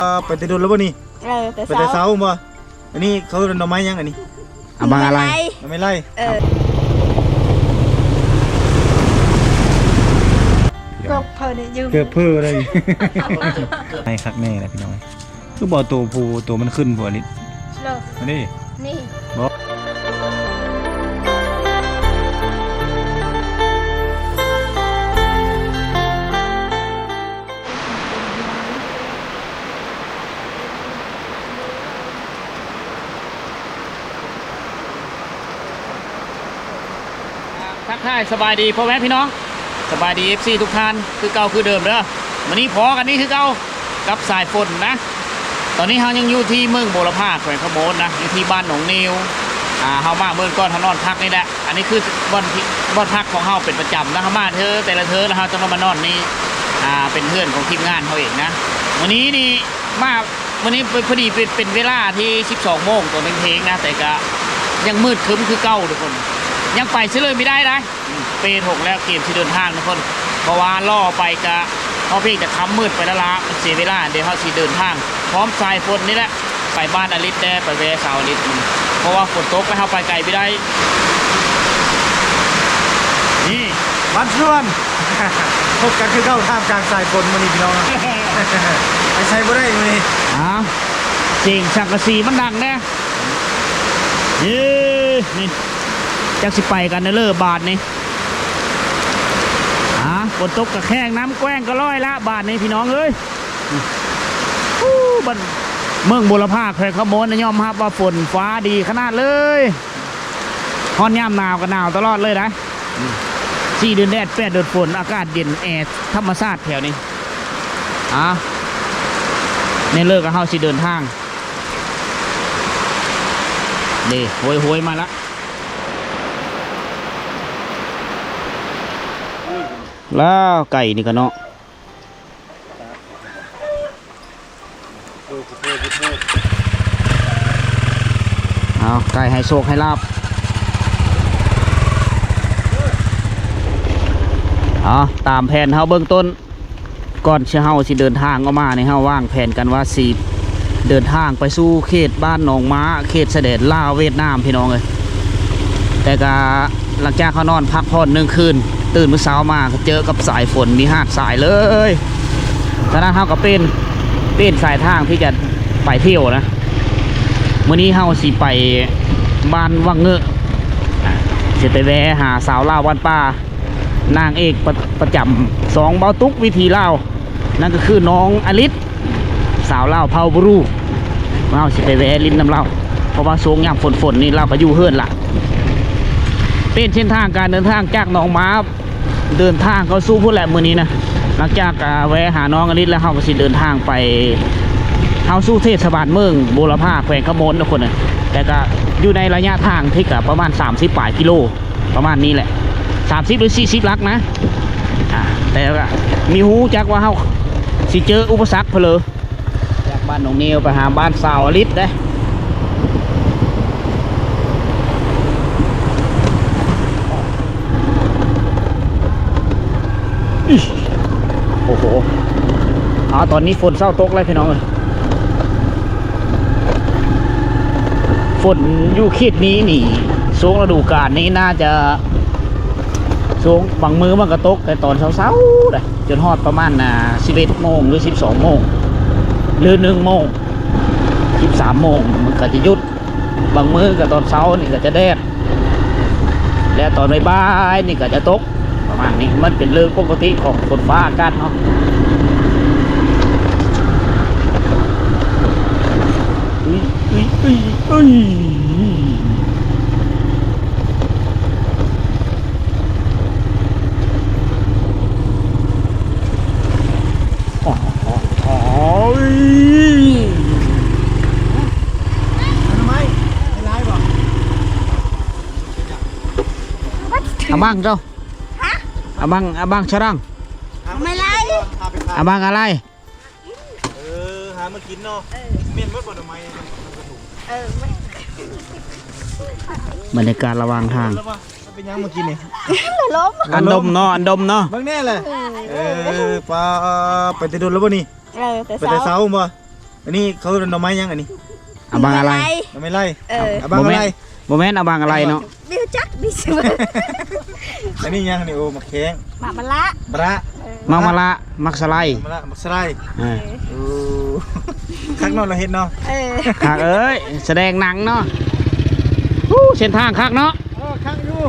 ອ່າ ໄປແຕ່ດົນແລ້ວບໍ່ນີ້? ເອີ ແຕ່ ໄປແຕ່ເຊົ້າ ເຊົ້າບໍ່? ອັນນີ້ເຂົາເອີ້ນໜໍ່ໄມ້ຫຍັງອັນນີ້? ອາບັງອາໄລ ໜໍ່ໄມ້ໄລ. ເອີ ເກືອບເພີ້ນີ້ຢູ່ ເກືອບເພີ້ເລີຍ. ໃຫ້ຄັກແນ່ແຫຼະພີ່ນ້ອງ. ຄືບໍ່ໂຕຜູ້ ໂຕມັນຂຶ້ນບໍ່ນີ້? ເລີຍ ອັນນີ້ ນີ້ ບໍ່. ທັກທາຍສະບາຍດີພໍ່ແມ່ພີ່ນ້ອງ ສະບາຍດີ ເອັຟຊີ ທຸກທ່ານ ຄືເກົ່າຄືເດີມເດີ. ມື້ນີ້ພໍ້ກັນນີ້ຄືເກົ່າ ກັບສາຍຝົນນະ. ຕອນນີ້ເຮົາຍັງຢູ່ທີ່ເມືອງບົວລະພາ ແຂວງຄຳມ່ວນນະ ຢູ່ທີ່ບ້ານໜອງນິວ. ອ່າ ເຮົາມາເມືອງກ່ອນ ເຮົານອນພັກນີ້ແຫຼະ. ອັນນີ້ຄືບ່ອນທີ່ ບ່ອນພັກຂອງເຮົາເປັນປະຈຳນະ ເຮົາມາເທື່ອແຕ່ລະເທື່ອ ແລ້ວເຮົາຈະມານອນນີ້. ອ່າ ເປັນເຮືອນຂອງທີມງານເຮົາເອງນະ. ມື້ນີ້ນີ້ມາ ມື້ນີ້ເປັນ ພໍດີເປັນ ເປັນເວລາທີ່ສິບສອງໂມງຕອນເພງໆນະ ແຕ່ກະຍັງມືດຄຶ້ມຄືເກົ່າທຸກຄົນ ຍັງໄປໃສເລີຍບໍ່ໄດ້ໃດ. ເປ້ຖົງແລ້ວ ກຽມຊິເດີນທາງທຸກຄົນ ເພາະວ່າລໍໄປກະພໍເພງຈະຄ່ຳມືດໄປແລ້ວລະ ມັນເສຍເວລາ. ດຽວເຮົາຊິເດີນທາງພ້ອມສາຍຝົນນີ້ແຫຼະ ໄປບ້ານອາລິດແດ່ ໄປແວ່ສາວອາລິດ ເພາະວ່າຝົນຕົກແລ້ວເຮົາໄປໄກບໍ່ໄດ້. ນີ້ ບ້ານສວນ ພົບກັນຄືເກົ່າທ່າມກາງສາຍຝົນມື້ນີ້ພີ່ນ້ອງ ໄປໃສບໍ່ໄດ້ມື້ນີ້. ອ້າວ ສຽງສັງກະສີມັນດັງແດ່. ເອີ ນີ້ ຈັກຊິໄປກັນເດີເລີບາດນີ້. ອ່າ ຝົນຕົກກະແຂ້ງ ນ້ຳແກ້ງກະລອຍລະບາດນີ້ພີ່ນ້ອງເອີຍ. ອູ້ ບ້ານເມືອງບົວລະພາ ແຂວງຄຳມ່ວນ ຍອມຮັບວ່າຝົນຟ້າດີຂະໜາດເລີຍ. ຮອດຍາມໜາວກະໜາວຕະຫຼອດເລີຍໄດ໋. ອືມ ສີ່ເດືອນແດດ ແປດເດືອນຝົນ ອາກາດເຢັນ ແອທຳມະຊາດແຖວນີ້. ອ່າ ແມ່ນເລີກ ເຮົາຊິເດີນທາງ ເດ້ ໂຫຍໆມາລະ. ລາວ ໄກ່ນີ້ກະເນາະ. ເອົາ ໄກ່ໃຫ້ໂຊກໃຫ້ລາບ. ເອົາ ຕາມແຜນເຮົາເບື້ອງຕົ້ນ ກ່ອນທີ່ເຮົາຊິເດີນທາງອອກມານີ້ ເຮົາວາງແຜນກັນວ່າຊິເດີນທາງໄປສູ່ເຂດບ້ານໜອງມ້າ ເຂດຊາຍແດນລາວຫວຽດນາມພີ່ນ້ອງເອີຍ. ແຕ່ກະຫຼັງຈາກເຮົານອນພັກຜ່ອນໜຶ່ງຄືນ ຕື່ນມື້ເຊົ້າມາກະເຈີກັບສາຍຝົນມີຫາກສາຍເລີຍ. ສະນັ້ນເຮົາກະປ່ຽນ ປ່ຽນສາຍທາງທີ່ຈະໄປທ່ຽວນະ. ມື້ນີ້ເຮົາຊິໄປບ້ານວັງເງີ ຊິໄປແວ່ຫາສາວລາວບ້ານປ່າ ນາງເອກປະ ປະຈຳຊ່ອງເບົາຕຸກວິຖີລາວ ນັ້ນກະຄືນ້ອງອາລິດ ສາວລາວເຜົ່າບຣູ. ເຮົາຊິໄປແວ່ຫຼິ້ນນຳລາວ ເພາະວ່າຊ່ວງຍາມຝົນໆນີ້ລາວກະຢູ່ເຮືອນລະ. ເປັນເສັ້ນທາງການເດີນທາງຈາກໜອງມ້າ ເດີນທາງເຂົ້າສູ່ພຸ້ນແຫຼະມື້ນີ້ນະ. ຫຼັງຈາກ ອ່າ ແວ່ຫານ້ອງອາລິດແລ້ວ ເຮົາກະຊິເດີນທາງໄປ ເຂົ້າສູ່ເທດສະບານເມືອງບົວລະພາ ແຂວງຄຳມ່ວນທຸກຄົນ. ແຕ່ກະຢູ່ໃນໄລຍະທາງທີ່ກະປະມານສາມສິບປາຍກິໂລ ປະມານນີ້ແຫຼະ ສາມສິບຫຼືສີ່ສິບຫຼັກນະ. ອ່າ ແຕ່ກະມີຮູ້ຈັກວ່າເຮົາຊິເຈີອຸປະສັກເພີ້. ຈາກບ້ານໜອງນິວໄປຫາບ້ານສາວອາລິດເດ້. ໂອ້ໂຫ ອ່າ ຕອນນີ້ຝົນເຊົາຕົກແລ້ວພີ່ນ້ອງເອີຍ. ຝົນຢູ່ເຂດນີ້ນີ້ ຊ່ວງລະດູການນີ້ໜ້າຈະ ຊ່ວງບາງມື້ມັນກະຕົກແຕ່ຕອນເຊົ້າໆໄດ໋ ຈົນຮອດປະມານ ອ່າ ສິບເອັດໂມງ ຫຼື ສິບສອງໂມງ ຫຼື ໜຶ່ງໂມງ ສິບສາມໂມງມັນກະຈະຢຸດ. ບາງມື້ກະຕອນເຊົ້ານີ້ກະຈະແດດ ແລະ ຕອນບ່າຍໆນີ້ກະຈະຕົກ ປະມານນີ້. ມັນເປັນເລື່ອງປົກກະຕິຂອງຝົນຟ້າອາກາດເນາະ. ໂອ້ຍ ອາບັງເຈົ້າ ອາບັງ ອາບັງຊະດັງ ອາບັງອາໄລ. ເອີ ຫາມາກິນເນາະ. ເອີ ແມ່ນໝົດບໍ່ໜໍ່ໄມ້? ເອີ ແມ່ນ. ບັນຍາກາດລະຫວ່າງທາງ ເປັນຫຍັງມາກິນນີ້? ລົມ ອັນດົມເນາະ ອັນດົມເນາະ ເບິ່ງແນ່ແຫຼະ. ເອີ ເອີ ປາ ໄປແຕ່ດົນແລ້ວບໍ່ນີ້? ເອີ ແຕ່ ໄປແຕ່ເຊົ້າ ເຊົ້າບໍ່? ອັນນີ້ເຂົາເອີ້ນໜໍ່ໄມ້ຫຍັງອັນນີ້? ອາບັງອາໄລ. ໜໍ່ໄມ້ໄລ່. ເອີ ອາບັງອາໄລ. ບໍ່ແມ່ນ ບໍ່ແມ່ນອາບັງອາໄລເນາະ. ບໍ່ຮູ້ຈັກ ມີຊື່. ອັນນີ້ຫຍັງນີ້? ໂອ້ ໝາກແຂ້ງ. ໝາກມະລະ. ມະລະ. ເອີ ໝາກມະລະ ໝາກສະໄລ. ມະລະ ໝາກສະໄລ. ເອີ ເອີ ໂອ້ ຄັກເນາະ ລາວເຮັດເນາະ. ເອີ ຄັກເອີຍ ສະແດງໜັງເນາະ. ຮູ້ ເສັ້ນທາງຄັກເນາະ. ເອີ ຄັກຢູ່.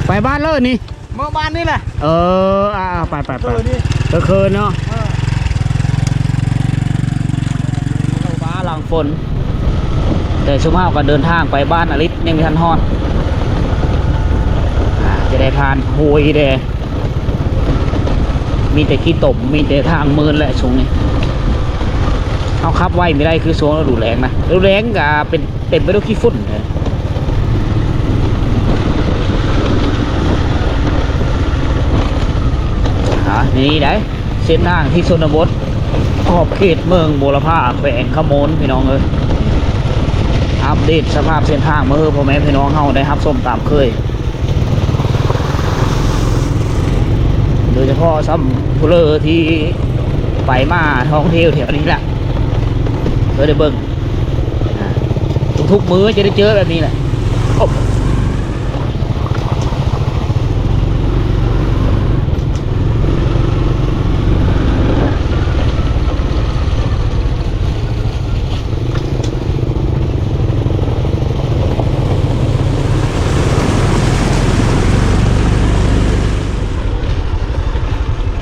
ໄປບ້ານເລີນີ້. ເມືອບ້ານນີ້ແຫຼະ. ເອີ ອ່າ ໄປໆໆ ເອີ ນີ້ ເຄີນເນາະ. ເອີ ຟ້າຫຼັງຝົນ ແຕ່ຊຸມເຮົາກໍເດີນທາງໄປບ້ານອາລິດ ຍັງບໍ່ທັນຮອດ. ອ່າ ຈະໄດ້ຜ່ານຫ້ວຍແດ່ ມີແຕ່ຂີ້ຕົມ ມີແຕ່ທາງມືນແຫຼະຊ່ວງນີ້. ເຮົາຂັບໄວບໍ່ໄດ້ຄືຊ່ວງລະດູແລ້ງນະ ລະດູແລ້ງກໍເປັນ ເຕັມໄປດ້ວຍຂີ້ຝຸ່ນເລີຍ. ອ່າ ນີ້ໄດ໋ ເສັ້ນທາງທີ່ຊົນນະບົດ ຂອບເຂດເມືອງບົວລະພາ ແຂວງຄຳມ່ວນ ພີ່ນ້ອງເອີຍ. ອັບເດດສະພາບເສັ້ນທາງມາໃຫ້ພໍ່ແມ່ພີ່ນ້ອງເຮົາໄດ້ຮັບຊົມຕາມເຄີຍ. ໂດຍສະເພາະຊ່ຳຜູ້ເລີທີ່ໄປມາທ່ອງທ່ຽວແຖວນີ້ແຫຼະ ເພື່ອໄດ້ເບິ່ງ ອ່າ ທຸກໆມື້ຈະໄດ້ເຈີແບບນີ້ແຫຼະ. ໂອ້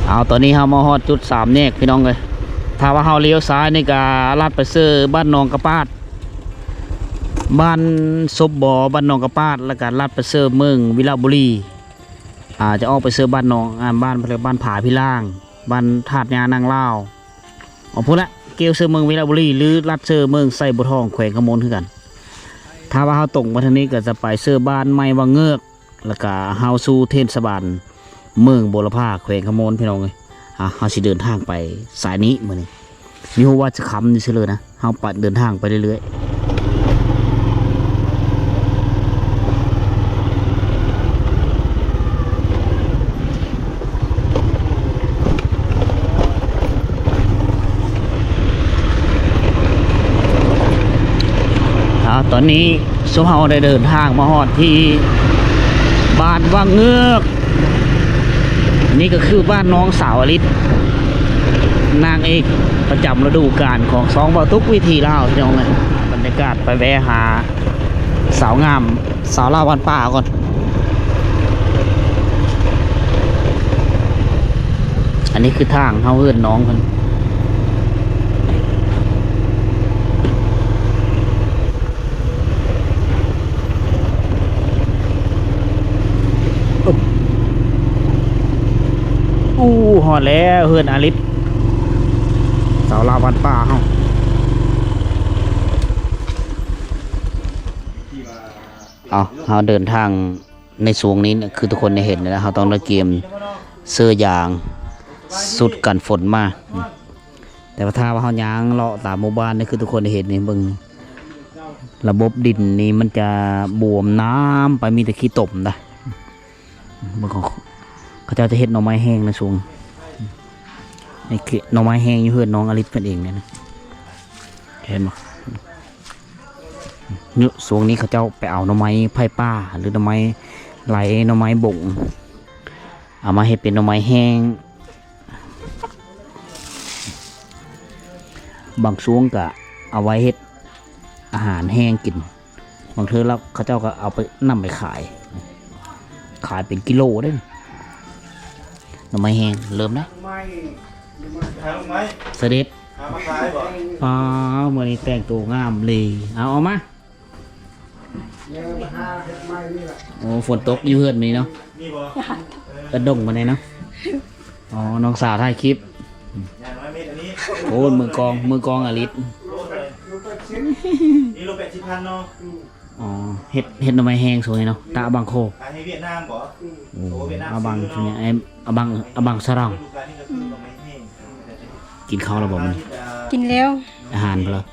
ເອົາ ຕອນນີ້ເຮົາມາຮອດຈຸດສາມແຍກ ພີ່ນ້ອງເອີຍ. ຖ້າວ່າເຮົາລ້ຽວຊ້າຍນີ້ກະລັດໄປເຊີບ້ານໜອງກະປາດ ບ້ານສົບບໍ ບ້ານໜອງກະປາດ ແລ້ວກະລັດໄປເຊີເມືອງວິລະບູລີ. ອ່າ ຈະອອກໄປເຊີບ້ານໜອງ ອ່າ ບ້ານ ເຂົາເອີ້ນບ້ານຜາພິລາງ ບ້ານທາດຍານາງລາວ ອອກພຸ້ນແຫຼະ ກ່ຽວເຊີເມືອງວິລະບູລີ ຫຼື ລັດເຊີເມືອງໄຊບົວທອງ ແຂວງຄຳມ່ວນຄືກັນ. ຖ້າວ່າເຮົາຕົງໄປທາງນີ້ກໍຈະໄປເຊີບ້ານໃໝ່ວັງເງືອກ ແລ້ວກະເຮົາສູ່ເທດສະບານເມືອງບົວລະພາ ແຂວງຄຳມ່ວນ ພີ່ນ້ອງເອີຍ. ອ່າ ເຮົາຊິເດີນທາງໄປສາຍນີ້ມື້ນີ້ ມີຮູ້ວ່າຈະຄ່ຳຢູ່ຊື່ເລີຍນະ. ເຮົາໄປ ເດີນທາງໄປເລື້ອຍໆ. ເອົາ ຕອນນີ້ ຊຸມເຮົາໄດ້ເດີນທາງມາຮອດທີ່ບ້ານວັງເງືອກ. ນີ້ກໍຄືບ້ານນ້ອງສາວອາລິດ ນາງເອກປະຈຳລະດູການຂອງຊ່ອງເວົ້າທຸກວິຖີລາວ ພີ່ນ້ອງເອີຍ. ບັນຍາກາດໄປແວ່ຫາສາວງາມ ສາວລາວບ້ານປ່າກ່ອນ. ອັນນີ້ຄືທາງເຮົາເຮືອນນ້ອງເພິ່ນ. ອູ້ ຮອດແລ້ວເຮືອນອາລິດ ສາວລາວບ້ານປ່າເຮົາ. ເອົາ ເຮົາເດີນທາງໃນຊ່ວງນີ້ນະ ຄືທຸກຄົນໄດ້ເຫັນນະ ເຮົາຕ້ອງໄດ້ກຽມເສື້ອຢາງ ຊຸດກັນຝົນມາ. ແຕ່ວ່າຖ້າວ່າເຮົາຍ່າງເລາະຕາມໝູ່ບ້ານນີ້ ຄືທຸກຄົນໄດ້ເຫັນນີ້ ເບິ່ງ ລະບົບດິນນີ້ມັນຈະບວມນ້ຳໄປ ມີແຕ່ຂີ້ຕົມນະ. ເບິ່ງ ເຂົາ ເຂົາເຈົ້າຈະເຮັດໜໍ່ໄມ້ແຫ້ງໃນຊ່ວງ ໃນເຂດໜໍ່ໄມ້ແຫ້ງຢູ່ເຮືອນນ້ອງອາລິດເພິ່ນເອງນີ້ນະ ເຫັນບໍ່? ຢູ່ຊ່ວງນີ້ເຂົາເຈົ້າໄປເອົາໜໍ່ໄມ້ໄຜ່ປ່າ ຫຼື ໜໍ່ໄມ້ໄລ ໜໍ່ໄມ້ບົງ ເອົາມາເຮັດເປັນໜໍ່ໄມ້ແຫ້ງ. ບາງຊ່ວງກະເອົາໄວ້ເຮັດອາຫານແຫ້ງກິນ. ບາງເທື່ອລະເຂົາເຈົ້າກໍເອົາໄປ ນຳໄປຂາຍ ຂາຍເປັນກິໂລເດ້. ໜໍ່ໄມ້ແຫ້ງ ເລີ່ມນະ ຫາໜໍ່ໄມ້ ສະເດັດ ຫາມາຂາຍບໍ່? ອໍ ມື້ນີ້ແຕ່ງໂຕງາມເລີຍ. ເອົາ ເອົາມາ. ໂອ້ ຝົນຕົກຢູ່ເຮືອນມື້ນີ້ເນາະ. ມີບໍ່? ກະດົງປານໃດເນາະ? ອໍ ນ້ອງສາວຖ່າຍຄລິບ. ຢ່າງນ້ອຍເມັດອັນນີ້. ໂອ້ ມືກອງ ມືກອງອາລິດ. ໂລເທົ່າໃດ? ນີ້ໂລແປດສິບພັນເນາະ. ອໍ ເຮັດ ເຮັດໜໍ່ໄມ້ແຫ້ງຊ່ວງນີ້ເນາະ ຕາອາບັງໂຄ. ຂາຍໃຫ້ຫວຽດນາມບໍ່? ໂອ້ ໂອ້ ຫວຽດນາມ ອາບັງ ເອີ ອາບັງ ອາບັງສະຣອງ. ກິນເຂົ້າແລ້ວບໍ່ມື້ນີ້? ກິນແລ້ວ. ອາຫານເພິ່ນລະ? ຜັ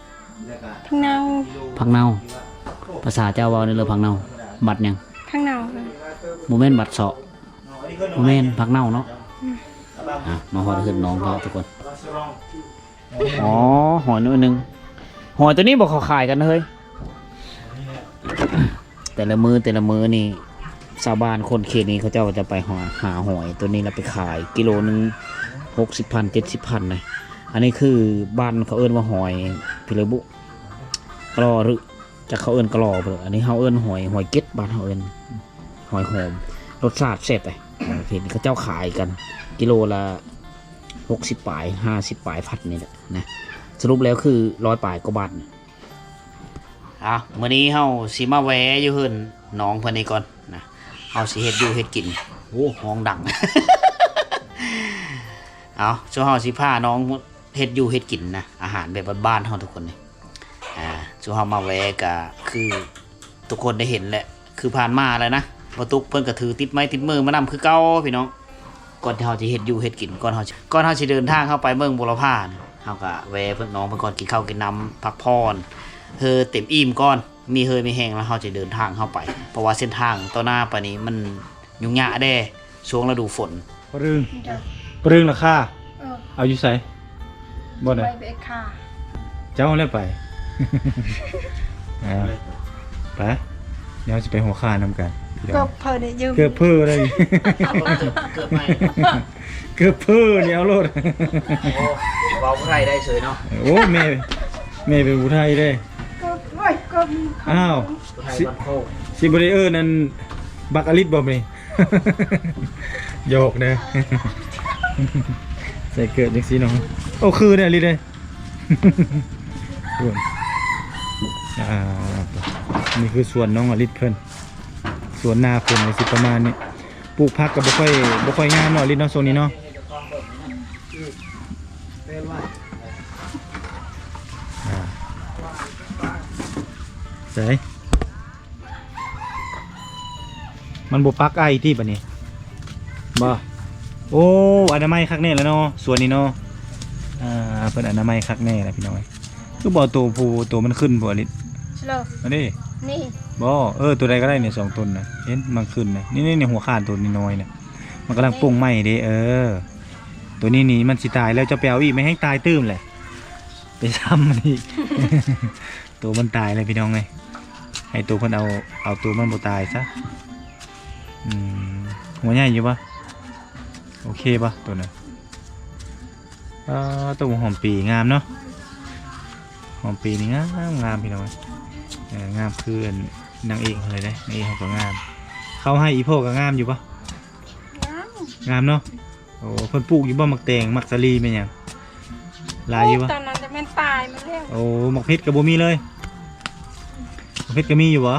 ກເນົ່າ. ຜັກເນົ່າ ພາສາເຈົ້າເວົ້າແດ່ເລີ ຜັກເນົ່າ ບັດຫຍັງ? ຜັກເນົ່າ. ບໍ່ແມ່ນບັດເຊາະ. ບໍ່ແມ່ນ ຜັກເນົ່າເນາະ. ອືມ ອ່ະ ມາຮອດເຮືອນນ້ອງແລ້ວທຸກຄົນ. ອໍ ຫອຍໜ້ອຍໜຶ່ງ. ຫອຍໂຕນີ້ບໍ່ເຂົາຂາຍກັນເຮີ້ຍ. ແຕ່ລະມື້ ແຕ່ລະມື້ນີ້ ຊາວບ້ານຄົນເຂດນີ້ເຂົາເຈົ້າຈະໄປຫາ ຫາຫອຍໂຕນີ້ແລ້ວໄປຂາຍ ກິໂລໜຶ່ງຫົກສິບພັນ ເຈັດສິບພັນນະ. ອັນນີ້ຄືບ້ານເຂົາເອີ້ນວ່າຫອຍພີເລີບຸ ກະລໍ ຫຼື ຈັກເຂົາເອີ້ນກະລໍບໍ່. ອັນນີ້ເຮົາເອີ້ນຫອຍ ຫອຍເກັດ ບ້ານເຮົາເອີ້ນຫອຍຫອມ ລົດຊາດແຊບເດ້. ເຫັນເຂົາເຈົ້າຂາຍກັນກິໂລລະຫົກສິບປາຍ ຫ້າສິບປາຍພັນນີ້ແຫຼະນະ. ສະຫຼຸບແລ້ວຄືຮ້ອຍປາຍກວ່າບາດ. ເອົາ ມື້ນີ້ເຮົາຊິມາແວ່ຢູ່ເຮືອນນ້ອງເພິ່ນນີ້ກ່ອນນະ. ເຮົາຊິເຮັດຢູ່ເຮັດກິນ. ໂອ້ ຮ້ອງດັງ. ເອົາ ສ່ວນເຮົາຊິພານ້ອງເຮັດຢູ່ເຮັດກິນນະ ອາຫານແບບບ້ານໆເຮົາທຸກຄົນນີ້. ອ່າ ສູ່ເຮົາມາແວ່ກະຄືທຸກຄົນໄດ້ເຫັນແຫຼະ ຄືຜ່ານມາແລ້ວນະ. ບໍ່ຕຸກເພິ່ນກະຖືຕິດໄມ້ຕິດມືມານຳຄືເກົ່າພີ່ນ້ອງ. ກ່ອນທີ່ເຮົາຈະເຮັດຢູ່ເຮັດກິນ ກ່ອນເຮົາ ກ່ອນເຮົາຊິເດີນທາງເຮົາໄປເມືອງບົວລະພານະ ເຮົາກະແວ່ເພິ່ນ ນ້ອງເພິ່ນກ່ອນ ກິນເຂົ້າກິນນ້ຳ ພັກຜ່ອນ ເຮີເຕັມອີ່ມກ່ອນ ມີເຮີມີແຮງແລ້ວເຮົາຈະເດີນທາງເຮົາໄປ. ເພາະວ່າເສັ້ນທາງຕໍ່ໜ້າໄປນີ້ມັນຫຍຸ້ງຍາກແດ່ ຊ່ວງລະດູຝົນ. ປະເຣິງ ປະເຣິງລາຄາ ເອີ ເອົາຢູ່ໃສ? ບໍ່ໄດ້ ໄປເອັດຄ່າ ເຈົ້າແລ້ວໄປ. ເອົາ ໄປ ດຽວເຮົາຊິໄປຫົວຄ້ານຳກັນ. ເກີບເພີນີ້ຢືມ ເກີບເພີເລີຍ ເກີບໃໝ່ ເກີບເພີນີ້ເອົາໂລດ. ໂອ້ ເວົ້າໄທໄດ້ເສີຍເນາະ. ໂອ້ ແມ່ ແມ່ເປັນຜູ້ໄທເດ້. ເກີບ ໂອ້ຍ ເກີບ ອ້າວ ຜູ້ໄທບ້ານໂຄກ ຊິບໍ່ໄດ້ເອີ້ນອັນບັກອະລິດບໍ່ນີ້? ຫຍອກເດີ ໃສ່ເກີບຈັ່ງຊີ້ເນາະ. ໂອ້ ຄືແນວນີ້ເດ້. ອ່າ ນີ້ຄືສວນນ້ອງອະລິດເພິ່ນ ສວນໜ້າຝົນກະຊິປະມານນີ້. ປູກຜັກກະບໍ່ຄ່ອຍ ບໍ່ຄ່ອຍງາມເນາະ ອະລິດເນາະ ຊ່ວງນີ້ເນາະ. ອ່າ ໃສ ມັນບໍ່ປັກໄອຕິບາດນີ້ ບໍ່? ໂອ້ ອະນາໄມຄັກແນ່ລະເນາະ ສວນນີ້ເນາະ. ອ່າ ເພິ່ນອະນາໄມຄັກແນ່ລະພີ່ນ້ອງເອີຍ. ຄືບໍ່ເອົາໂຕຜູ້ ໂຕມັນຂຶ້ນບໍ່ອະລິດ? ສະໂລ ອັນນີ້ ນີ້ ບໍ່? ເອີ ໂຕໃດກະໄດ້ນີ້ ສອງໂຕນະ ເຫັນມັນຂຶ້ນນະ. ນີ້ໆ ຫົວຄ້ານໂຕນ້ອຍໆນະ ມັນກຳລັງປົ່ງໃໝ່ເດ້. ເອີ ໂຕນີ້ນີ້ມັນຊິຕາຍແລ້ວ ເຈົ້າໄປເອົາອີກ ມັນແຮ່ງຕາຍຕື່ມແຫຼະ ໄປຊ້ຳມັນອີກ. ໂຕມັນຕາຍແລ້ວພີ່ນ້ອງເອີຍ ໃຫ້ໂຕເພິ່ນເອົາ ເອົາໂຕມັນບໍ່ຕາຍຊະ. ອືມ ຫົວໃຫຍ່ຢູ່ບໍ່? ໂອເຄບໍ່ໂຕນັ້ນ? ອ່າ ໂຕຫອມປີງາມເນາະ ຫອມປີນີ້ງາມໆ ພີ່ນ້ອງເອີຍ. ເອີ ງາມຄືອັນນາງເອກເຮົາເລີຍເດ້ ນາງເອກເຮົາກະງາມ. ເຂົ້າໄຮ່ອີ່ພໍ່ກະງາມຢູ່ບໍ່? ງາມ ງາມເນາະ. ໂອ້ ເພິ່ນປູກຢູ່ບໍ່ ໝາກແຕງ ໝາກສາລີແມ່ນຫຍັງ ຫຼາຍຢູ່ບໍ່? ຕອນນັ້ນຈະແມ່ນຕາຍໝົດແລ້ວ. ໂອ້ ໝາກເຜັດກະບໍ່ມີເລີຍ ໝາກເຜັດກະມີຢູ່ບໍ່?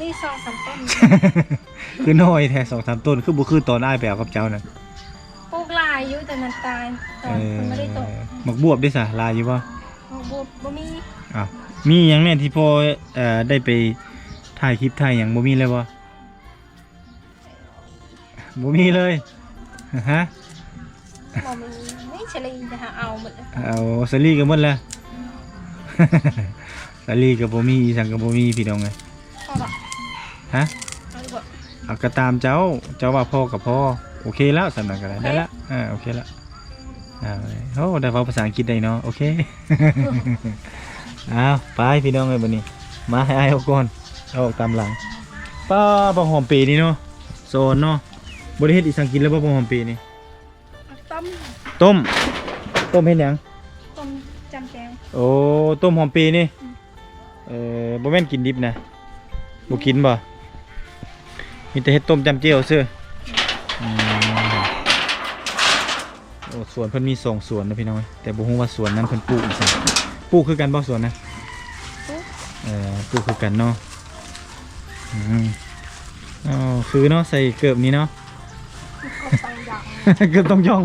ມີສອງສາມຕົ້ນ. ຄືນ້ອຍແທ້ ສອງສາມຕົ້ນ ຄືບໍ່ຄືຕອນອ້າຍໄປເອົາກັບເຈົ້ານັ້ນ. ປູກຫຼາຍຢູ່ແຕ່ມັນຕາຍ ຕອນ ເອີ ເພິ່ນບໍ່ໄດ້ຕົກ. ໝາກບວບເດ້ສະ ຫຼາຍຢູ່ບໍ່? ໝາກບວບບໍ່ມີ. ອ້າວ ມີຫຍັງແນ່ທີ່ພໍ ເອີ ໄດ້ໄປຖ່າຍຄລິບຖ່າຍຫຍັງ ບໍ່ມີເລີຍບໍ່? ບໍ່ມີເລີຍ. ຮະ? ບໍ່ມີ ມີສາລີຈະຫາເອົາໝົດ. ເອົາສາລີກະໝົດລະ. ສາລີກະບໍ່ມີ ອີ່ຫຍັງກະບໍ່ມີ ພີ່ນ້ອງເອີຍ. ພໍລະ. ຮະ? ເອົາກະຕາມເຈົ້າ ເຈົ້າວ່າພໍກະພໍ. ໂອເຄແລ້ວ ສ່ຳນັ້ນກະໄດ້ ໄດ້ລະ. ເອີ ໂອເຄລະ. ໂອ້ ໄດ້ເວົ້າພາສາອັງກິດໄດ້ເນາະ. ໂອເຄ ອ້າວ ໄປພີ່ນ້ອງເອີຍ ບາດນີ້ ມາໃຫ້ອ້າຍເອົາກ່ອນ ເອົາອອກຕາມຫຼັງ. ປ້າ ຜັກຫອມເປນີ້ເນາະ ສອນເນາະ. ບໍ່ໄດ້ເຮັດອີ່ສັງກິນແລ້ວບໍ່ ຜັກຫອມເປນີ້? ຕົ້ມ ຕົ້ມ ຕົ້ມເຮັດຫຍັງ? ຕົ້ມຈ້ຳແຈ່ວ. ໂອ້ ຕົ້ມຫອມເປນີ້. ອືມ ເອີ ບໍ່ແມ່ນກິນດິບນະ? ບໍ່ກິນບໍ່? ມີແຕ່ເຮັດຕົ້ມຈ້ຳແຈ່ວຊື່. ອືມ ໂອ້ ສວນເພິ່ນມີສອງສວນເນາະພີ່ນ້ອງເອີຍ ແຕ່ບໍ່ຮູ້ວ່າສວນນັ້ນເພິ່ນປູກອີ່ຫຍັງ. ປູກຄືກັນບໍ່ສວນນະ? ປູກ ເອີ ປູກຄືກັນເນາະ. ອືມ ອໍ ຄືເນາະ ໃສ່ເກີບນີ້ເນາະ ເກີບຕ້ອງຢ່ອງ ເກີບຕ້ອງຢ່ອງ.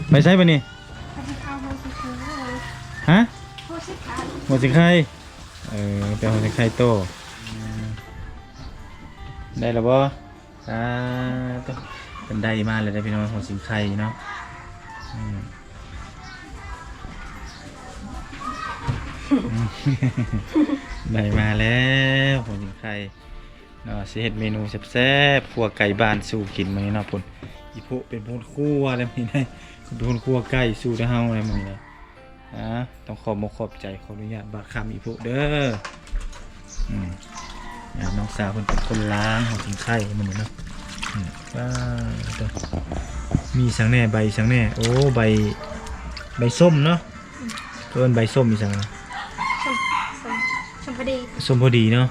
ໄປໃສບາດນີ້? ຮະ? ຫົວຊິງໄຄ. ເອີ ໄປຫົວຊິງໄຄຕໍ່. ອືມ ໄດ້ລະບໍ່? ສາທຸ ເພິ່ນໄດ້ມາແລ້ວເດ້ພີ່ນ້ອງ ຫົວສິງໄຄເນາະ. ອືມ ໄດ້ມາແລ້ວຫົວສິງໄຄເນາະ. ຊິເຮັດເມນູແຊບໆ ຂົ້ວໄກ່ບ້ານສູ່ກິນມື້ນີ້ເນາະ. ພຸ້ນ ອີ່ໂພະເປັນຜູ້ຄົວແລ້ວນີ້ນະ. ທຸກຄົນຄົວໄກ່ສູ່ເຮົາແລ້ວມື້ນີ້ນະ. ອ່າ ຕ້ອງຂອບອົກຂອບໃຈ ຂໍອະນຸຍາດບາດຄຳອີ່ພຸເດີ. ອືມ ອ່າ ນ້ອງສາວເພິ່ນເປັນຄົນລ້າງຫົວກິນໄຂ່ມື້ນີ້ເນາະ. ອືມ ວ້າວ ມີຫຍັງແດ່ ໃບຫຍັງແດ່? ໂອ້ ໃບ ໃບສົ້ມເນາະ. ເອີ້ນໃບສົ້ມອີ່ຫຍັງ? ສົ້ມ ສົ້ມ ສົ້ມພໍດີ ສົ້ມພໍດີເນາະ.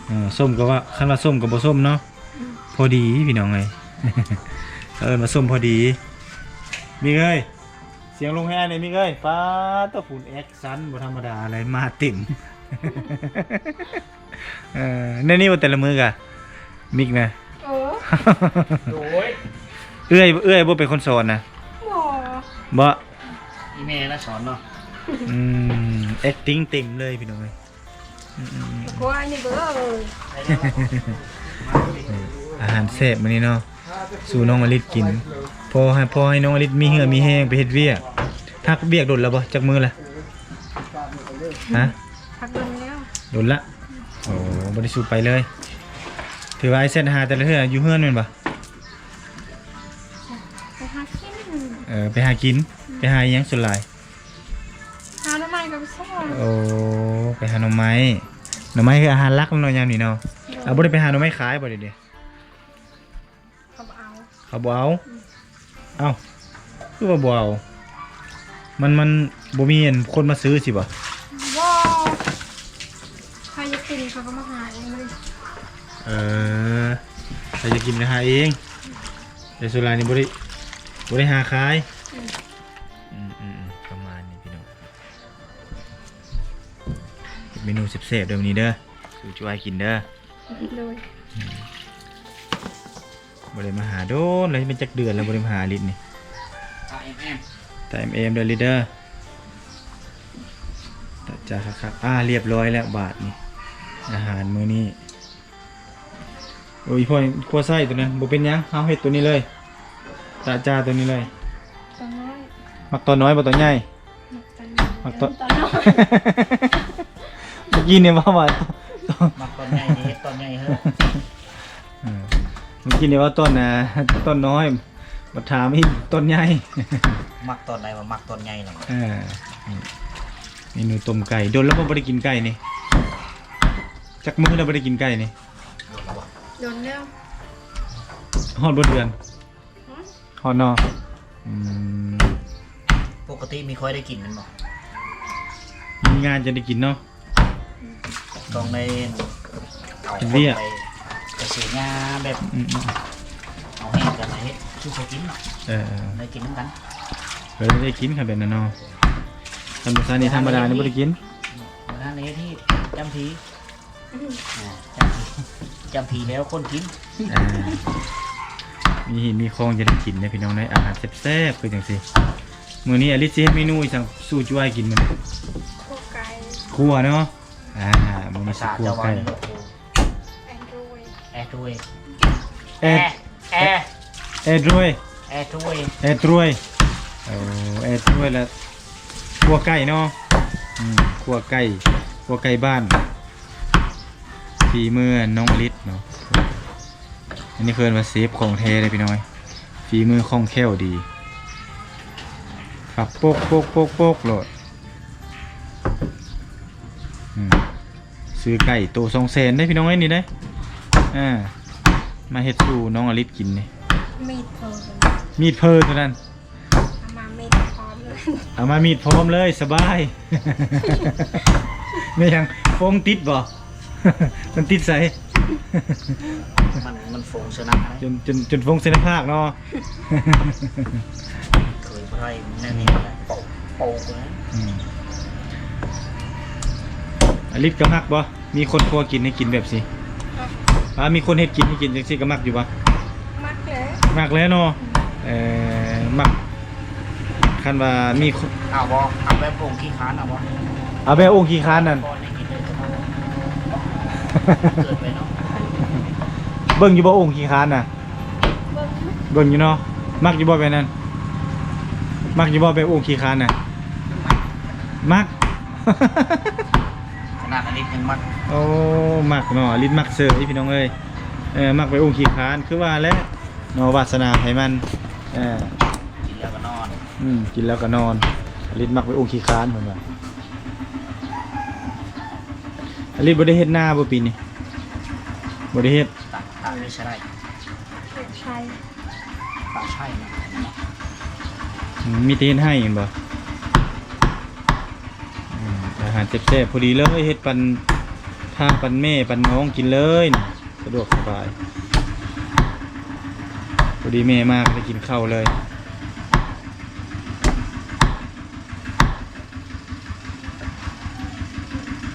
ເອີ ສົ້ມກໍວ່າ ຄັນວ່າສົ້ມກໍບໍ່ສົ້ມເນາະ. ອືມ ພໍດີພີ່ນ້ອງເອີຍ ເຂົາເອີ້ນວ່າສົ້ມພໍດີ. ມິກເອີຍ ສຽງລົງໃຫ້ອ້າຍແດ່ມິກເອີຍ. ປາດໂທ້ ຝຸ່ນແອັກຊັນບໍ່ທຳມະດາເລີຍ ມາເຕັມ. ເອີ ແນວນີ້ວ່າແຕ່ລະມື້ກະ ມິກນະ. ເອີ ໂອ້ຍ ເອື້ອຍ ເອື້ອຍບໍ່ເປັນຄົນສອນນະ? ບໍ່ ບໍ່ ອີແມ່ລະສອນເນາະ. ອືມ ແອັກຕິງເຕັມເລີຍພີ່ນ້ອງເອີຍ. ອືມໆ ກວ່ານີ້ເບີ ອາຫານແຊບມື້ນີ້ເນາະ ສູ່ນ້ອງອະລິດກິນ. ພໍໃຫ້ ພໍໃຫ້ນ້ອງອະລິດມີເຫື່ອມີແຮງໄປເຮັດວຽກ. ພັກວຽກດົນແລ້ວບໍ່? ຈັກມື້ລະ? ຮະ? ພັກດົນແລ້ວ ດົນລະ. ໂອ້ ບໍ່ໄດ້ສູ່ໄປເລີຍ. ຖືວ່າອ້າຍແຊັດຫາແຕ່ລະເທື່ອຢູ່ເຮືອນແມ່ນບໍ່? ໄປຫາກິນ. ເອີ ໄປຫາກິນ. ໄປຫາອີ່ຫຍັງສ່ວນຫຼາຍ? ຫາໜໍ່ໄມ້ກັບຊອນ. ໂອ້ ໄປຫາໜໍ່ໄມ້. ໜໍ່ໄມ້ຄືອາຫານຫຼັກເນາະຍາມນີ້ເນາະ. ໂດຍ. ເອົາ ບໍ່ໄດ້ໄປຫາໜໍ່ໄມ້ຂາຍບໍ່ດຽວນີ້? ເຂົາບໍ່ເອົາ. ເຂົາບໍ່ເອົາ? ອືມ. ເອົ້າ ຄືວ່າບໍ່ເອົາ? ມັນ ມັນບໍ່ມີອັນຄົນມາຊື້ຊິບໍ່? ບໍ່ ໃຜຢາກກິນເຂົາກໍມາຫາເອງເລີຍ. ເອີ ໃຜຢາກກິນກໍຫາເອງ ແຕ່ສ່ວນຫຼາຍນີ້ບໍ່ໄດ້ ບໍ່ໄດ້ຫາຂາຍ. ອືມ. ອືມໆໆ ປະມານນີ້ພີ່ນ້ອງ. ເຮັດເມນູແຊບໆເດີມື້ນີ້ເດີ ສູ່ຈຸອ້າຍກິນເດີ. ໂດຍ. ອືມ ບໍ່ໄດ້ມາຫາດົນແລ້ວ ແມ່ນຈັກເດືອນແລ້ວບໍ່ໄດ້ມາຫາອະລິດນີ້. ຕາເອັມເອັມ ຕາເອັມເອັມເດີ ອະລິດເດີ. ຕາຈາຄັກໆ. ອ່າ ລຽບຮ້ອຍແລ້ວບາດນີ້ ອາຫານມື້ນີ້. ໂອ້ຍ ພໍ່ ຄົວໃສ່ຕົວນັ້ນ ບໍ່ເປັນຫຍັງ ເຮົາເຮັດຕົວນີ້ເລີຍ ຕາຈາຕົວນີ້ເລີຍ. ຕົວນ້ອຍ ມັກຕົວນ້ອຍບໍ່ຕົວໃຫຍ່? ມັກຕົວນ້ອຍ ມັກຕົວ ຕົວນ້ອຍ. ເມື່ອກີ້ນີ້ເວົ້າວ່າ ມັກຕົວໃຫຍ່ນີ້ເຮັດຕົວໃຫຍ່ເຮີ້. ເອີ ເມື່ອກີ້ນີ້ວ່າຕົວ ຕົວນ້ອຍ ມາຖາມອີກຕົວໃຫຍ່. ມັກຕົວໃດວ່າມັກຕົວໃຫຍ່ນະ. ເອີ ເມນູຕົ້ມໄກ່. ດົນແລ້ວບໍ່ ບໍ່ໄດ້ກິນໄກ່ນີ້? ຈັກມື້ແລ້ວບໍ່ໄດ້ກິນໄກ່ນີ້? ດົນແລ້ວ. ຮອດບໍ່ເດືອນ? ຮະ? ຮອດເນາະ. ອືມ ປົກກະຕິມີຄ່ອຍໄດ້ກິນແມ່ນບໍ່? ມີງານຈະໄດ້ກິນເນາະ. ອືມ ຕ້ອງໄດ້ເອົາ ເຮັດວຽກ ໄປ ໄປເສຍຫຍ້າແບບ ອືມໆ ເອົາແຫ້ງກັນມາເຮັດສູ່ເຂົາກິນເນາະ. ເອີ ໄດ້ກິນນຳກັນ. ເອີ ໄດ້ກິນຄັນແບບນັ້ນເນາະ. ທຳມະຊາດນີ້ ທຳມະດານີ້ບໍ່ໄດ້ກິນ. ມື້ນັ້ນເຮັດທີ່ຈຳພີ ອືມ ອ່າ ຈຳ ຈຳຜີແລ້ວຄົນກິນ. ອ່າ ມີຫີນມີຄອງຈະໄດ້ກິນເດ້ພີ່ນ້ອງເອີຍ ອາຫານແຊບໆຄືຈັ່ງຊີ້. ມື້ນີ້ອາລິດຊິເຮັດເມນູອີ່ຫຍັງສູ່ຈຸອ້າຍກິນມື້ນີ້? ຂົ້ວໄກ່. ຂົ້ວເນາະ. ອ່າ ມື້ນີ້ຊິຂົ້ວໄກ່. ແອດໂດຍ ແອດໂດຍ ແອ ແອ ແອດໂດຍ ແອດໂດຍ ແອດໂດຍ. ໂອ້ ແອດໂດຍລະ ຂົ້ວໄກ່ເນາະ. ອືມ ຂົ້ວໄກ່ ຂົ້ວໄກ່ບ້ານ ຝີມືນ້ອງອະລິດເນາະ. ອັນນີ້ເອີ້ນວ່າເຊຟຂອງແທ້ເດ້ພີ່ນ້ອງເອີຍ ຝີມືຄ່ອງແຄ້ວດີ. ຄັບ ປົກໆໆໂລດ. ອືມ ຊື້ໄກ່ໂຕສອງແສນເດ້ພີ່ນ້ອງເອີຍນີ້ເດ້. ອ່າ ມາເຮັດສູ່ນ້ອງອະລິດກິນນີ້. ມີດເພີ ມີດເພີເທົ່ານັ້ນ. ເອົາມາມີດພ້ອມເລີຍ ເອົາມາມີດພ້ອມເລີຍ ສະບາຍ. ແມ່ນຫຍັງ ໂຟງຕິດບໍ່? ມັນຕິດໃສ? ມັນ ມັນໂຟງໃສ່ໜ້າ ຈົນ ຈົນ ຈົນໂຟງໃສ່ໜ້າຜາກເນາະ. ເຄີຍບໍ່ໄດ້ແນວນີ້ ໂປະ ໂປະນະ. ອືມ ອາລິດກໍມັກບໍ່? ມີຄົນຄົວກິນໃຫ້ກິນແບບຊີ້ ມັກ. ອ່າ ມີຄົນເຮັດກິນໃຫ້ກິນຈັ່ງຊີ້ກໍມັກຢູ່ບໍ່? ມັກແຫຼະ ມັກແຫຼະເນາະ. ອືມ ເອີ ມັກ ຄັນວ່າມີຄົນ ເອົາບໍ່? ເອົາແບບອົງຂີ້ຄ້ານເອົາບໍ່? ເອົາແບບອົງຂີ້ຄ້ານນັ້ນ ເກີນໄປເນາະ. ເບິ່ງຢູ່ບໍ່ອົງຂີ້ຄ້ານນະ? ເບິ່ງ ເບິ່ງຢູ່ເນາະ. ມັກຢູ່ບໍ່ແບບນັ້ນ? ມັກຢູ່ບໍ່ແບບອົງຂີ້ຄ້ານນະ? ມັກ ມັກ. ຂະໜາດອາລິດຍັງມັກ. ໂອ້ ມັກເນາະ ອາລິດມັກເສີຍພີ່ນ້ອງເອີຍ. ເອີ ມັກແບບອົງຂີ້ຄ້ານ ຄືວ່າແຫຼະເນາະ ວາດສະໜາໃຜມັນ. ເອີ ກິນແລ້ວກໍນອນ. ອືມ ກິນແລ້ວກໍນອນ. ອາລິດມັກໄປອຸ້ງຂີ້ຄ້ານເພິ່ນວ່າ. ອາລິດບໍ່ໄດ້ເຮັດນາບໍ່ປີນີ້? ບໍ່ໄດ້ເຮັດ. ຕາ ຕາໄດ້ໃຊ້ໄດ້ ໃຊ້ ຕາໃຊ້ນະ. ອືມ ມີແຕ່ເຮັດໄຮ່ແມ່ນບໍ່? ອືມ ອາຫານແຊບໆ ພໍດີເລີຍ ເຮັດປັນ ພາປັນແມ່ປັນນ້ອງກິນເລີຍ. ສະດວກສະບາຍ ພໍດີແມ່ມາກໍໄດ້ກິນເຂົ້າເລີຍ.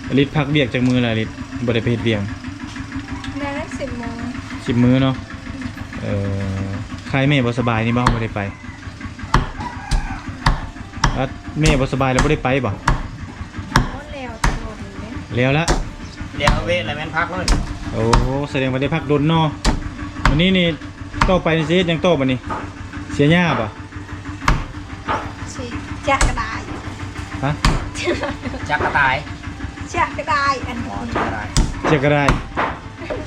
ອາລິດພັກວຽກຈັກມື້ລະ? ອາລິດບໍ່ໄດ້ໄປເຮັດວຽກ ແມ່ນສິບມື້ ສິບມື້ເນາະ. ເອີ ຄາຍແມ່ບໍ່ສະບາຍນີ້ບໍ່ ບໍ່ໄດ້ໄປ? ອາ ແມ່ບໍ່ສະບາຍແລ້ວບໍ່ໄດ້ໄປບໍ່? ໂອ້ ແລ້ວແຕ່ດົນເດ້ ແລ້ວລະ ແລ້ວເວະລະແມ່ນພັກເລີຍ. ໂອ້ ສະແດງວ່າໄດ້ພັກດົນເນາະ. ມື້ນີ້ນີ້ຕໍ່ໄປນີ້ຊິເຮັດຫຍັງຕໍ່ບັດນີ້? ເສຍຫຍ້າບໍ່? ຊິຈັກກະດາຍ. ຮະ? ຈັກກະຕ່າຍ ຈັກກະດາຍ ອັນ ອໍ ຈັກກະດາຍ ຈັກກະດາຍ.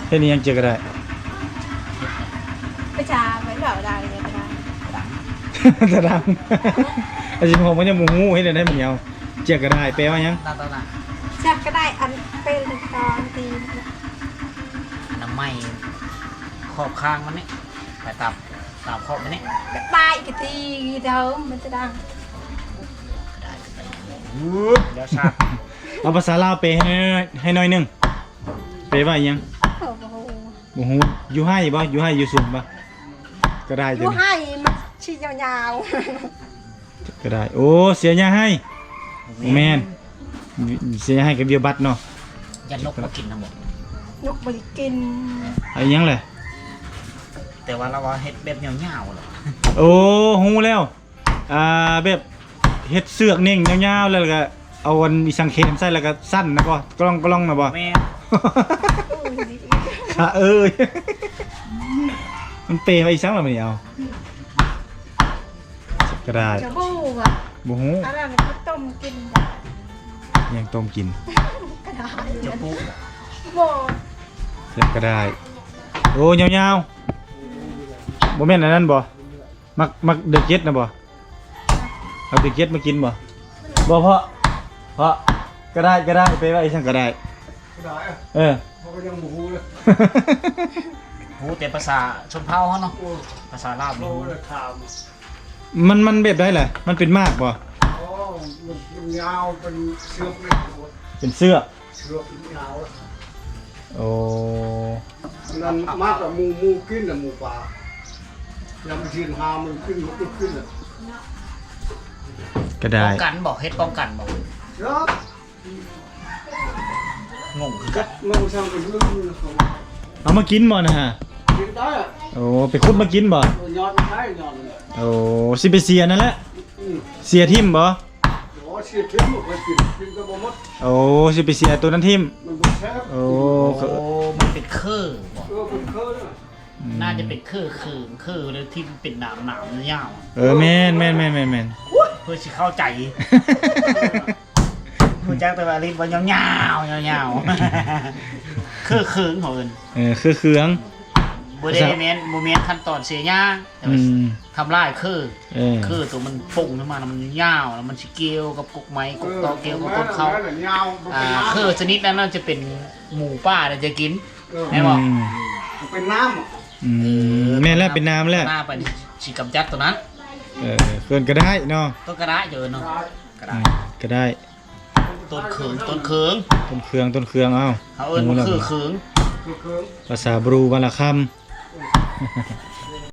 ເຮັດອີ່ຫຍັງເຈັກກະໄດ້? ປະຊາໄປເວົ້າໄດ້ ຈັກກະໄດ້ ຕະດັງ ຕະດັງ. ອາ ຊິບຫົກມັນຍັງບໍ່ຮູ້ ເຮັດແນວໃດມັນຍາວ. ເຈັກກະໄດ້ແປວ່າຫຍັງ? ຈັກກະໄດ້ ອັນເປັນຕອນຕີນ ອະນາໄມຂອບຂ້າງມັນນີ້ ໄປຕາມ ຕາມຂອບມັນນີ້ ກະໄດ້ກະຕີເດີ ມັນຕະດັງ ກະໄດ້ກະຕີ. ເອົາພາສາລາວແປໃຫ້ ໃຫ້ໜ້ອຍໜຶ່ງ. ແປວ່າອີ່ຫຍັງ? ເອີ ບໍ່ຮູ້ ບໍ່ຮູ້. ຢູ່ໄຮ່ບໍ່? ຢູ່ໄຮ່ຢູ່ສວນບໍ່? ກະໄດ້ ຢູ່ໄຮ່ມັນຊິຍາວໆ ກະໄດ້. ໂອ້ ເສຍຫຍ້າໄຮ່ ບໍ່ແມ່ນ ເສຍຫຍ້າໄຮ່ກະເບ້ຍບັດເນາະ. ຢ້ານນົກມາກິນນຳບໍ່? ນົກບໍ່ໄດ້ກິນ. ເອົາອີ່ຫຍັງແຫຼະ? ແຕ່ວ່າລາວວ່າເຮັດແບບຍາວໆ ໂອ້ ຮູ້ແລ້ວ. ອ່າ ແບບເຮັດເຊືອກເໜັງຍາວໆ ແລ້ວກະເອົາອັນອີສັງເຂັມໃສ່ ແລ້ວກະສັ້ນນະບໍ່? ກະລ່ອງກະລ່ອງນະບໍ່? ແມ່ນ. ສະເອີຍ ມັນເປວ່າອີສັງລະບັດນີ້? ເອົາ ກະໄດ້ ຈະບໍ່ຮູ້ວ່າ ບໍ່ຮູ້. ອັນນັ້ນເຂົາຕົ້ມກິນ ຍັງຕົ້ມກິນ ກະໄດ້ ຈະປຸ ບໍ່ ແລ້ວກະໄດ້. ໂອ້ ຍາວໆ ບໍ່ແມ່ນອັນນັ້ນບໍ່? ມັກ ມັກເດີເຈັດນະບໍ່? ເອົາເດີເຈັດມາກິນບໍ່? ບໍ່ ເພາະ ເພາະ ກະໄດ້ ກະໄດ້ ແປວ່າອີສັງກະໄດ້? ກະໄດ້ ເອີ ເຮົາກໍຍັງບໍ່ຮູ້ເລີຍ ຮູ້ແຕ່ພາສາຊົນເຜົ່າເຮົາເນາະ. ໂອ້ ພາສາລາວບໍ່ຮູ້. ຖາມ ມັນ ມັນແບບໃດລະ? ມັນເປັນໝາກບໍ່? ອໍ ມັນ ມັນຍາວ ເປັນເຊືອກເລີຍ ເປັນເຊືອກ ເຊືອກຍາວ. ໂອ້ ນັ້ນມາກະໝູ ໝູກິນນະ ໝູປ່າ ຍາມມັນຊິນຫາມັນຂຶ້ນ ມັນຂຶ້ນນະ. ກະໄດ້ ປ້ອງກັນບໍ່? ເຮັດປ້ອງກັນບໍ່? ເນາະ ງົງຄືກັນ ມັນຊ່າງເປັນເລື່ອງນະ. ເອົາມາກິນບໍ່ນະ? ກິນໄດ້. ໂອ້ ໄປຂຸດມາກິນບໍ່? ເອີ ຍອດມັນໄດ້ ຍອດມັນ. ໂອ້ ຊິໄປເສຍນັ້ນແຫຼະ. ອືມ ເສຍຖິ້ມບໍ່? ໂອ້ ເສຍຖິ້ມບໍ່ຄ່ອຍກິນ ກິນກໍບໍ່ໝົດ. ໂອ້ ຊິໄປເສຍໂຕນັ້ນຖິ້ມ ມັນບໍ່ແຊບ. ໂອ້ ໂອ້ ມັນເປັນເຄີບໍ່? ເອີ ເປັນເຄີນະ. ອືມ ໜ້າຈະເປັນເຄີເຂີງ ເຄີແລ້ວທີ່ມັນເປັນໜາມໆຍາວ. ເອີ ແມ່ນໆໆໆ. ໂອ້ຍ ເພື່ອຊິເຂົ້າໃຈ ຮູ້ຈັກແຕ່ວ່າຫຼິ້ນວ່າຍາວໆ ຍາວໆ ເຄີເຂີງເຂົາເອີ້ນ. ເອີ ເຄີເຂີງ ບໍ່ໄດ້ແມ່ນ ບໍ່ແມ່ນຂັ້ນຕອນເສຍຫຍ້າ ແຕ່ວ່າ ອືມ ທຳລາຍເຄີ. ເອີ ເຄີໂຕມັນປົ່ງຂຶ້ນມາ ແລ້ວມັນຍາວ ແລ້ວມັນຊິກ່ຽວກັບກົກໄມ້ ກົກຕອກ ເອີ ກ່ຽວກັບຕົ້ນເຂົ້າ. ອ່າ ເຄີຊະນິດນັ້ນຈະເປັນໝູປ່າຈະກິນ. ເອີ ແມ່ນບໍ່? ອືມ ເປັນໜາມ. ອືມ ເອີ ແມ່ນແລ້ວ ເປັນໜາມແລ້ວ ໜ້າໄປຊິກຳຈັດໂຕນັ້ນ. ເອີ ເອີ້ນກະໄດ້ເນາະ ຕົ້ນກະໄດ້ ເອີ້ນເນາະ ກະໄດ້ ອືມ ກະໄດ້. ຕົ້ນເຂີງ ຕົ້ນເຂີງ ຕົ້ນເຂີງ ຕົ້ນເຂີງ. ເອົ້າ ເຮົາເອີ້ນວ່າເຄີເຂີງ ເຄີເຂີງ ພາສາບຣູວາລະຄຳ.